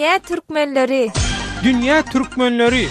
Dünýä türkmenleri! Dünýä türkmenleri!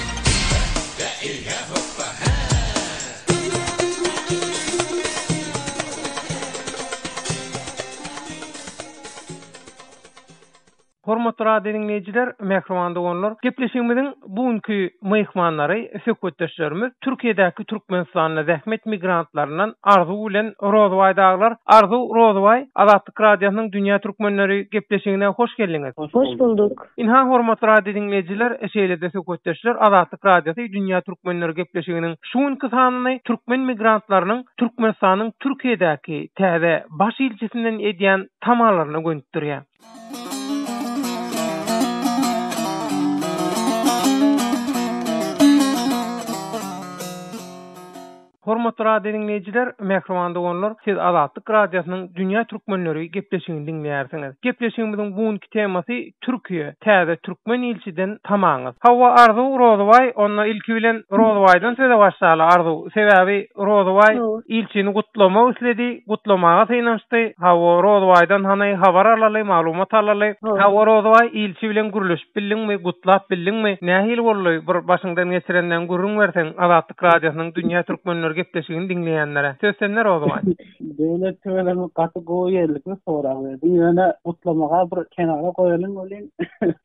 Hormatly radio diňleýjiler, mähriban doganlar, gepleşigimiziň bu günki myhmanlary, söhbetdeşlerimiz Türkiýedäki Türkmenistanly zähmet migrantlaryndan Arzuw bilen Rozybaý dagylar. Arzuw, Rozybaý, Azatlyk Radiosynyň Dünýä türkmenleri gepleşigine hoş geldiňiz. Hoş bulduk. Ynha, hormatly radio diňleýjiler, şeýle-de söhbetdeşler, Azatlyk Radiosy Dünýä türkmenleri gepleşiginiň şu günki sanyny türkmen migrantlarynyň Türkmenistanyň Türkiýedäki täze Baş ilçisinden edýän tamalaryna gönükdirýär. Hormatly radio diňleýjiler, mähriban doganlar, siz Azatlyk Radiosynyň Dünýä türkmenleri gepleşigini diňleýärsiňiz. Gepleşigimiziň bu günki temasy Türkiýe, täze türkmen ilçiden tamaňyz. Hawa Arzuw Rozybaý, onda ilki bilen Rozybaýdan söze başlaly Arzuw. Sebäbi Rozybaý ilçini gutlamak isledi, gutlamaga synanyşdy. Hawa Rozybaýdan hany habar alaly, maglumat alaly. Hawa Rozybaý, ilçi bilen gürleşip bildiňmi, gutlap bildiňmi? Nähili boldy, bir başyňdan geçirenleňi gürrüň berseň Azatlyk Radiosynyň Dünýä türkmenleri gepleşigini diňleýänlere. Söz sende Rozybaý. Döwlet tüweleme gaty gowy ýerlikli sorag berdiň. Ýöne gutlamaga bir kenara goýalyň welin,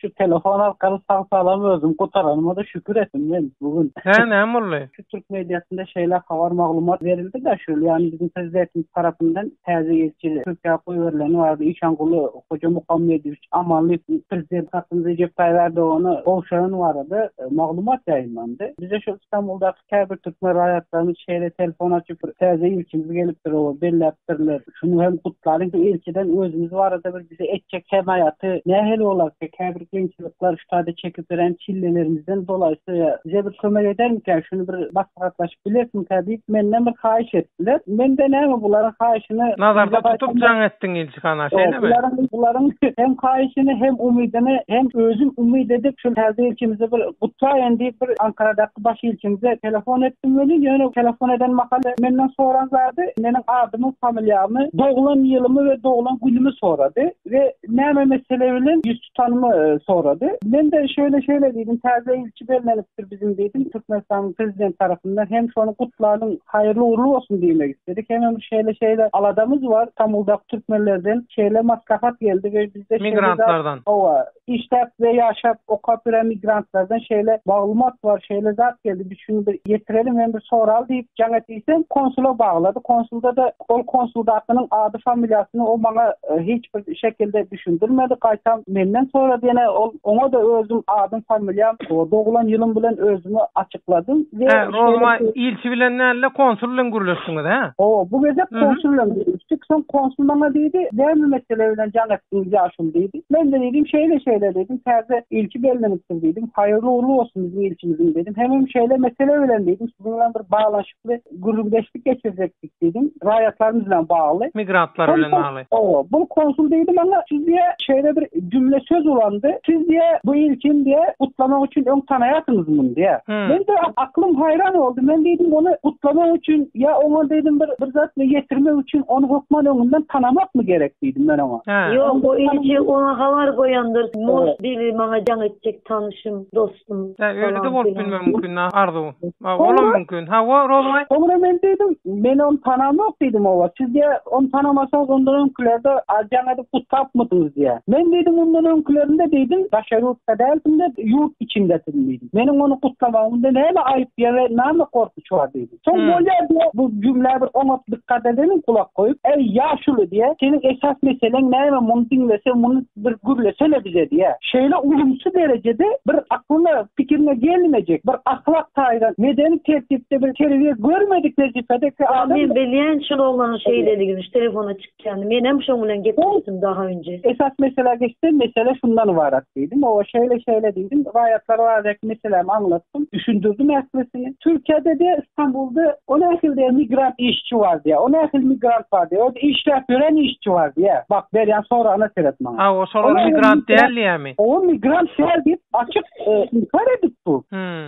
şu telefon arkaly sag-salam özüm gutaranyma-da şükür etdim men bu gün. Hä, näme boldy? Şu türk mediasynda şeýle habar maglumat berildi-de şul, ýagny biziň prezidentimiz tarapyndan täze ilçi Türkiýä goýberileni barada Işanguly Hojamuhammedowiç Amanlyýew prezident hakynda Rejep Taýyp Erdogana gowşurany barada maglumat ýaýymlandy. Bize şol Stambuldaky Käbir türkmen raýatlarymyz şeýle telefon açyp, bir täze ilçimiz gelipdir, oba belläpdirler. Şuny hem gutlalyň, şu ilçiden özümiz barada bir bize etjek hemaýaty nähili bolarka, käbir kynçylyklar şu taýda çekip beren çillelerimizden dolaýsa, bize bir kömek edermikä, şuny bir maslahatlaşyp bilerismikä diýip, menden bir haýyş etdiler. Men-de näme bularyň haýyşyny Nazarda tutup jaň etdiň ilçihana, şeýlemi? Bularyň, bularyň hem haýyşyny, hem umydyny, hem özüm umyt edip, şu täze ilçimizi bir gutlaýyn diýip, bir Ankaradaky Baş ilçimize telefon etdim welin, ýöne telefon eden mahaly menden soran zady meniň adymy, familiýamy, doglan ýylymy we doglan günümi sorady we näme mesele bilen ýüz tutanymy sorady. Men-de şeýle-şeýle diýdim, täze ilçi bellenipdir biziň diýdim, Türkmenistanyň Prezidenti tarapyndan hem şony gutlalyň, haýyrly-ugrly bolsun diýmek istedik. Hemem şeýle-şeýle aladamyz bar, Stambuldaky türkmenlerden şeýle maslahat geldi we bizde şeýle zat, Migrantlardan. hawa, Işläp we ýaşap, okap ýören migrantlardan şeýle maglumat bar, şeýle zat geldi, biz şuny bir ýetirelim hem bir soraly diýip jaň et diýsem, konsula baglady. Konsulda-da ol konsuldakynyň ady, familiýasyny o maňa hiç bir şekilde düşündirmedi. Gaýtam menden sorady ýene ol oňa-da özüm adym, familiýam, doglan ýylym bilen özümi açykladym we Hä, Rozuma ilçi bilen däl-de, konsul bilen gürleşdiňiz, hä? Hawa, bu gezek konsul bilen gürleşdik. Soň konsul maňa diýdi, näme mesele bilen jaň etdiňiz ýaşuly diýdi. Men-de diýdim, şeýle-şeýle diýdim, täze ilçi bellenipdir diýdim, haýyrly-ugrly bolsun biziň ilçimiziň diýdim. Hemem şeýle mesele bilen diýdim, siziň bilen bir baglanyşykly gürrüňdeşlik geçirjekdik diýdim, raýatlarymyz bilen bagly. Migrantlar bilen bagly. Hawa, bu konsul diýdi maňa, siz diýe şeýle bir jümle söz ulandy, siz diýe bu ilçini diýe gutlamak üçin öň tanaýarsyňyz muny diýe. Men-de aklym haýran boldy, men diýdim ony gutlamak üçin ýa oňa diýdim bir bir zat ýetirmek üçin ony hökman öňünden tanamakmy gerek diýdim men oňa. Ýok, o ilçi oňa habar goýandyr, most biri maňa jaň etjek tanyşym, dostum. Hä, öýle-de bolup bilmegi mümkin, Arzuw. Olam mümkin. Hawa, Rozbaý. Soňra men diýdim, men ony tanamok diýdim oba. Siz diýä, ony tanamasaňyz ondan öňkülerde jaň edip gutlapmydyňyz diýä. Men diýdim, ondan öňkülerinde diýdim, daşary ýurtda däldim-de, ýurt içindedim diýdim. Meniň ony gutlamagymda näme aýyp ýa we näme gorkuç bar diýdim. Soň bolýar diýä, bu jümlä bir oňat dykgat edeliň, gulak goýup. Eý, ýaşuly diýä, seniň esas meseleň näme, muny diňlese, muny bir gürlesene bize diýä. Şeýle ulumsy derejede bir aklyna, pikirine gelmejek, bir ahlak taýdan, medeni tertipde bir terbiýe görmedik wezipedeki adam. Men bilýän şul oglanyň şeýleligini, şu telefona çykýany. Menem şoň bilen gepleşdim daha önje. Esas meselä geçsem, mesele şundan ybarat diýdim. Oba şeýle-şeýle diýdim. Raýatlar baradaky meselämi aňlatdym. Düşündirdim ählisini. Türkiýede-de, Stambulda o nähili diýýär, migrant işçi bar diýýär. O nähili migrant bar diýýär. O işläp ýören işçi bar diýýär. Bak, berýän soragyna seret maňa. Hawa, şolar migrant däl diýýärmi? O migrant däl diýip açyk inkar edip dur.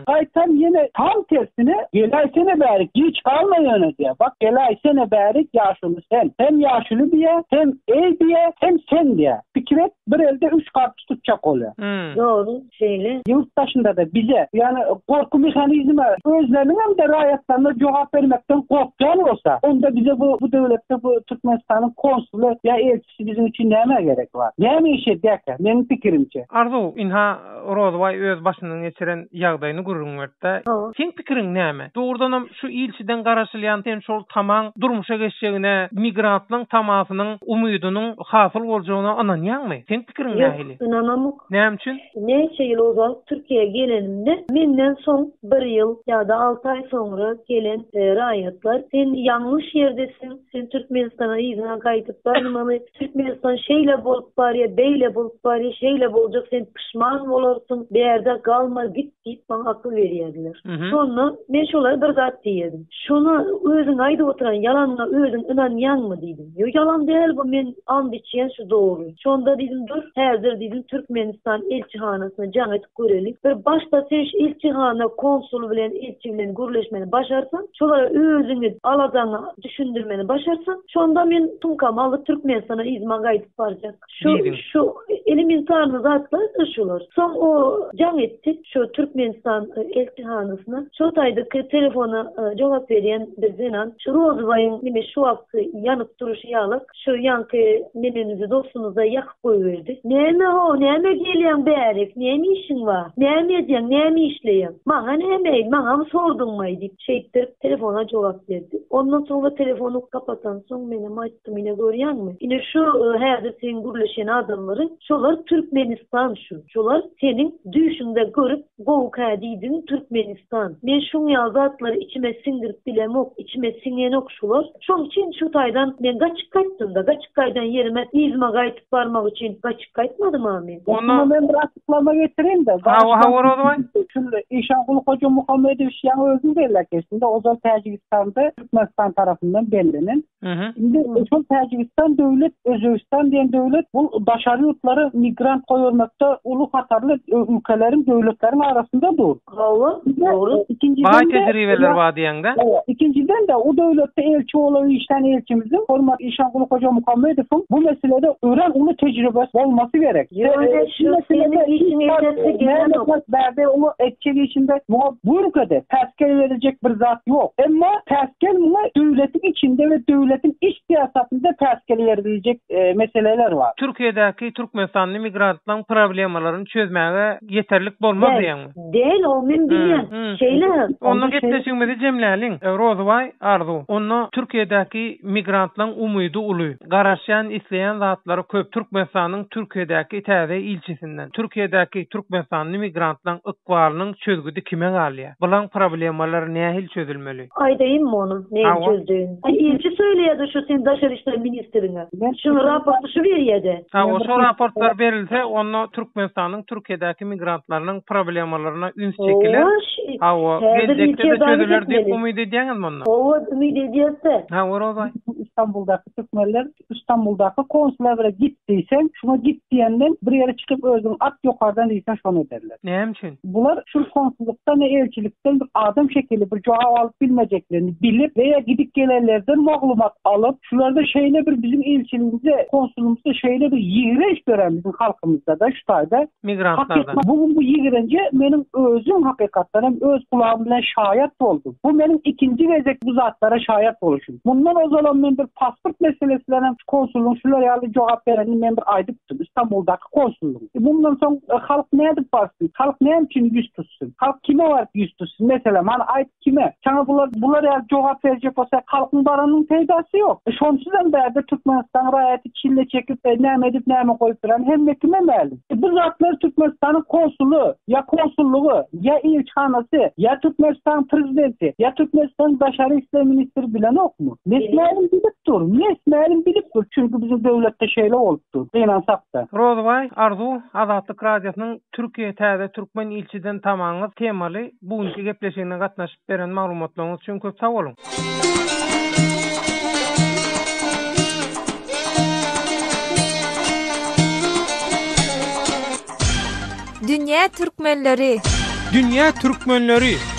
Gaýtam ýene tam tersine, geläýsene bäri. Giç galma ýöne diýýär. Bak geläýsene bärik ýaşuly sen. Hem ýaşuly diýýär, hem eý diýýär, hem sen diýýär. Pikir et, bir elde üç garpyz tutjak bolýar. Dogry, şeýle. Ýurt daşynda-da bize, ýagny gorky mehanizmi özleriniňem-de raýatlaryna jogap bermekden gorkýan bolsa, onda bize bu bu döwletde bu Türkmenistanyň konsuly ýa elçisi biziň üçin nämä gerek bar? Näme iş edýärkä? Meniň pikirimçe. Arzuw, ynha Rozybaý öz başyndan geçiren ýagdaýyny gürrüň berdi-de. Seň pikiriň näme? Dogrudanam şu ilçiden garaşylýan sen şol tamaň durmuşa geçjegine, migrantlaň tamasynyň, umydynyň hasyl boljagyna ynanýaňmy? Seň pikiriň nähili? Ýok, ynanamok. Näme üçin? Näçe ýyl ozal Türkiýä gelenimde, menden soň bir ýyl ýa-da alty aý soňra gelen raýatlar, sen ýalňyş ýerdesiň, sen Türkmenistana yzyňa gaýdyp barmaly, Türkmenistan şeýle bolup barýa, beýle bolup barýa, şeýle boljak, sen pişman bolarsyň, bärde galma, git diýip maňa akyl berýärdiler. Şonda men şolara bir zat diýerdim. Şona özüň aýdyp oturan ýalanyňa özüň ynanýaňmy diýdim. Ýok ýalan däl bu men and içýän şu dogry. Şonda diýdim dur häzir diýdim Türkmenistan elçihanasyna jaň edip göreli. Bir başda sen şu elçihana konsul bilen elçi bilen gürleşmeni başarsaň şolara özüňi aladaňy düşündirmeni başarsaň şonda men sumkamy alyp Türkmenistana yzyma gaýdyp barjak. Şu şu elementarny zatlar-da şular. Soň o jaň etdi şu Türkmenistan elçihanasyna. Şo taýdaky telefona jogap berýän bir zenan şu Rozybaýyň neme şu wagtky ýanyp duruşy ýalak şu ýaňky nememizi dostumyza ýakyp goýberdi. Näme ho, näme gelýäň bärik, näme işiň bar? Näme edýäň, näme işleýäň? Maňa näme-eý, maňamy sorduňmaý diýip şeýtdirip telefona jogap berdi. Ondan soňra telefony kapatansoň menem aýtdym. Ine görýäňmi? Ine şu häzir seň gürleşen adamlaryň şolar Türkmenistan şu. Şolar seniň düýşüňde görüp gowuka diýdigiň Türkmenistan. Men şuň ýaly zatlary içime siňdirip bilemok, içime siňenok şular. Şoň üçin şu taýdan men gaçyp gaýtdym-da, gaçyp gaýdan ýerime yzyma gaýtyp barmak üçin gaçyp gaýtmadym-a men. Onda men bir açyklama getireyim-de. Hawa, hawa Rozybaý. Şunda Işanguly Hojamuhammedowiç ýaňy özüň belläp geçdiň-de, ozal Täjigistanda Türkmenistan tarapyndan bellenen. Indi şol Täjigistan döwlet, Özbegistan diýen döwlet bu daşary ýurtlara migrant goýbermekde uly hatarly ülkeleriň, döwletleriň arasynda dur. Hawa, dogry. Baý tejribeler bar diýeňdä. Hawa. Ikinjiden-de, o döwletde elçi bolup işlän elçimiziň, hormatly Işanguly Hojamuhammedowyň bu meselede örän uly tejribesi bolmasy gerek. Ýöne şu seniň işiň edesi gelenok. Bärde oňa etjek işinde muňa bu ülkede päsgel beriljek bir zat ýok. Emma päsgel muňa döwletiň içinde we döwletiň iç syýasatynda päsgel beriljek meseleler bar. Türkiýedäki türkmenistanly migrantlaryň problemalaryny çözmäge ýeterlik bolmaz diýýäňmi? Däl, ol men bilýän. Şeýle. Onda gepleşigimizi jemläliň. Rozybaý Arzuw, onda Türkiýedäki migrantlaryň umydy uly. Garaşýan, isleýän zatlary köp. Türkmenistanyň Türkiýedäki täze ilçisinden, Türkiýedäki türkmenistanly migrantlaryň ykbalynyň çözgüdi kime galýar? Bulaň problemalary nähili çözülmeli? Aýdaýynmy ony nähili çözjegini? Aý ilçi söýleýädä şu sen daşary işler ministriňe. Şuny raporty şu berýädä. Hawa şo raportlar berilse onda Türkmenistanyň Türkiýedäki migrantlarynyň problemalaryna üns çekiler. Hawa geljekde-de çözüler diýip umyt edýäňizmi onda? Hawa umyt edýäsdä. Hawa Rozaý. Istanbuldaky türkmenler Istanbuldaky konsula bile git diýseň, şuňa git diýenden bir ýere çykyp özüň at ýokardan diýseň şony ederler. Näme üçin? Bular şul konsullykdan we elçilikden bir adam şekilli bir jogap alyp bilmejeklerini bilip we ýa gidip gelenlerden maglumat alyp, şularda şeýle bir biziň elçiligimize, konsulymyza şeýle bir ýigrenç dörän biziň halkymyzda-da şu taýda. Migrantlardan. Bu gün bu ýigrenje meniň özüm hakykatdan hem öz gulagym bilen şaýat boldum. Bu meniň ikinji gezek bu zatlara şaýat boluşym. Mundan ozalam men bir pasport meselesi bilen hem konsullygyň şular ýaly jogap berenini men bir aýdypdym, Istanbuldaky konsullygyň. E, mundan soň e, halk nädip barsyn? Halk näme üçin ýüz tutsun? Halk kime baryp ýüz tutsun? Meselem, hany aýt kime? Saňa bular bular ýaly jogap berjek bolsa, halkyň baranyň peýdasy ýok. E, şonsuz hem bärde Türkmenistanyň raýaty çille çekip, e, näme edip, näme goýup duran hemme kime mälim. E, bu zatlar Türkmenistanyň konsuly, ýa konsullygy, ýa ilçihanasy, ýa Türkmenistanyň prezidenti, ýa Türkmenistanyň daşary işler ministri bilenokmy? Mes-mälim bilip dur, mes-mälim bilip dur, çünki biziň döwletde şeýle bolup dur, gynansak-da. Rozybaý Arzuw, Azatlyk Radiosynyň Türkiýe täze türkmen ilçiden tamaňyz temaly bu günki gepleşigine gatnaşyp beren maglumatlaryňyz üçin köp sag boluň. Dünýä türkmenleri. Dünýä türkmenleri.